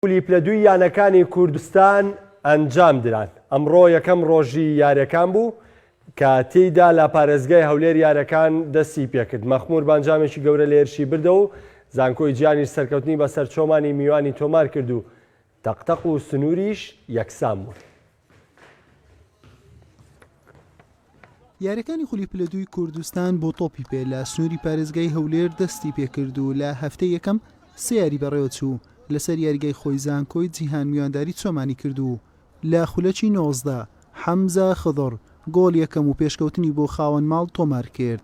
خولی پلە دووی یانەکانی کوردستان ئەنجامدران، ئەمڕۆ یەکەم ڕۆژی یاریەکان بوو کە تێیدا لە پارێزگای هەولێر یاریەکان دەستی پێکرد، مەخمور بە ئەنجامێکی گەورە لە هێرشی بردەوە و زانکۆی جیهانیش سەرکەوتنی بەسەر چۆمانی میوانی تۆمارکرد و تەقتەق و سنووریش یەکسان بوون. یاریەکانی خولی پلە دووی کوردستان بۆ تۆپی پێ لە سنووری پارێزگای هەولێر دەستی پێکرد و لە هەفتەی یەکەم سێ یاری بەڕێوەچوو، لەسەر یاریگای خۆی زانکۆی جیهان میوانداری چۆمانی کرد و لە خولەکی 19 حەمزە خضر گۆڵ یەکەم و پێشکەوتنی بۆ خاوەن ماڵ تۆمارکرد.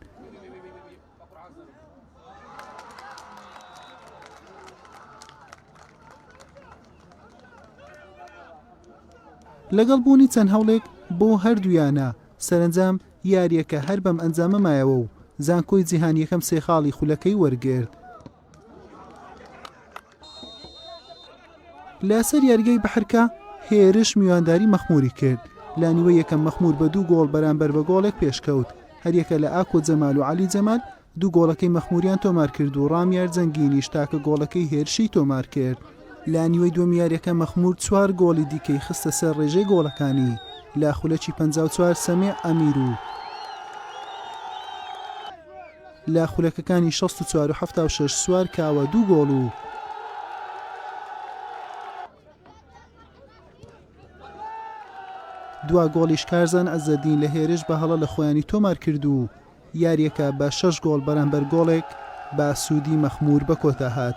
لەگەڵ بوونی چەند هەوڵێک بۆ هەردوو یانە، سەرەنجام یارییەکە هەر بەم ئەنجامە مایەوە و زانکۆی جیهان یەکەم سێ خاڵی خولەکەی وەرگرت. لەسەر یاریگای بەحرکە هێرش میوانداری مەخموری کرد، لە نیوەی یەکەم مەخمور بە دوو گۆڵ بەرامبەر بە گۆڵێک پێشکەوت، هەریەکە لە ئاکۆ جەمال و عەلی جەمال دوو گۆڵەکەی مەخموریان تۆمارکرد و ڕامیار جەنگینیش تاکە گۆڵەکەی هێرشی تۆمارکرد. لە نیوەی دووەمی یارییەکە مەخمور چوار گۆڵی دیکەی خستە سەر ڕێژەی گۆڵەکانی، لە خولەکی 54 سەمیع ئەمیر و لە خولەکەکانی 64 و 76 سوار کاوە دوو گۆڵ و دوا گۆڵیش کارزان عزەدین لە هێرش بە هەڵە لە خۆیانی تۆمار کرد و یارییەکە بە شەش گۆڵ بەرامبەر گۆڵێک بە سوودی مەخموور بە کۆتا هات.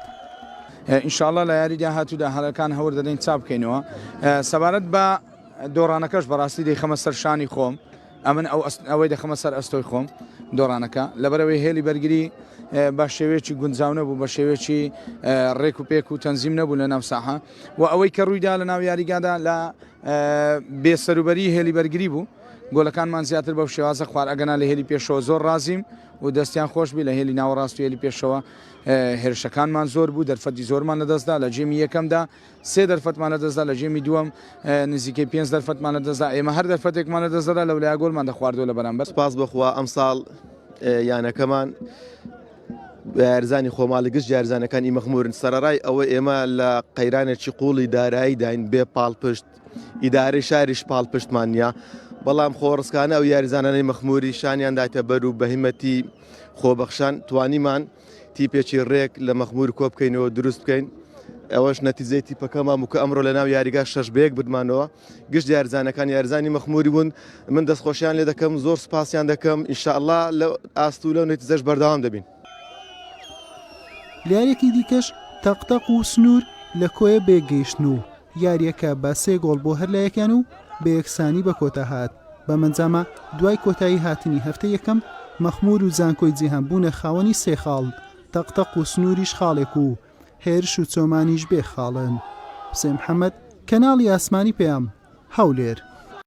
ان شاء اللە لە یاری داهاتوودا هەلەکان هەور دەدەین چاک بکەینەوە سەبارەت بە دۆڕانەکەش بەڕاستی دەیخەمە سەر شانی خۆم ئەمن ئەو ئەوەی دەخەمە سەر ئەستۆی خۆم دۆڕانەکە لەبەرەوەی هێلی بەرگری بە شێوەیەکی گونجاو نەبوو بە شێوەیەکی ڕێک و پێک و تەنزیم نەبوو لە ناو ساحە و ئەوەی کە ڕوویدا لە ناو یاریگادا لە بێسەروبەری هێلی بەرگری بوو گۆلەکانمان زیاتر بەو شێوازە خوار ئەگەنا لە هێلی پێشەوە زۆر ڕازیم و دەستیان خۆش بی لە هێلی ناوەڕاست و هێلی پێشەوە هێرشەکانمان زۆر بوو دەرفەتی زۆرمان لەدەستدا لە جێمی یەکەمدا سێ دەرفەتمان لەدەستدا لە جێمی دووەم نزیکەی پێنج دەرفەتمان لەدەستدا ئێمە هەر دەرفەتێکمان لەدەستدا لەولایە گۆلمان دەخواردەوە لە بەرامبەر. سوپاس بۆ خوا ئەمساڵ یانەکەمان یارزانی خۆماڵی گشت یارزانەکانی مەخمورن سەرەڕای ئەوە ئێمە لە قەیرانێکی قوڵی داراییداین بێ پاڵپشت ئیدارەی شاریش پاڵپشتمان نییە، بەڵام خۆڕسکانە ئەو یاریزانانەی مەخموری شانیان دایتە بەر و بە هیمەتی خۆبەخشان توانیمان تیپێکی رێک لە مەخمور کۆبکەینەوە دروست بکەین ئەوەش نەتیجەی تیپەکەمان بوو کە ئەمڕۆ لە ناو یاریگا شەش بە یەک بردمانەوە گشت یاریزانەکان یاریزانی مەخموری بوون من دەستخۆشیان لێ دەکەم زۆر سوپاسیان دەکەم ئینشاءاللە لە ئاست و لەو نەتیجەش بەردەوام دەبین. لە یارییەکی دیکەش تەقتەق و سنوور لە کۆیە بەیەکگەیشتن و یارییەکە بە سێ گۆڵ بۆ هەر لایەکیان و بە یەکسانی بە کۆتا هات، بەم ئەنجامە دوای کۆتایی هاتنی هەفتەی یەکەم، مەخموور و زانکۆی جیهان بوونە خاوەنی سێ خاڵ، تەقتەق و سنووریش خاڵێک و هێرش و چۆمانیش بێ خاڵن. حوسێن محەمەد، کەناڵی ئاسمانی پەیام، هەولێر.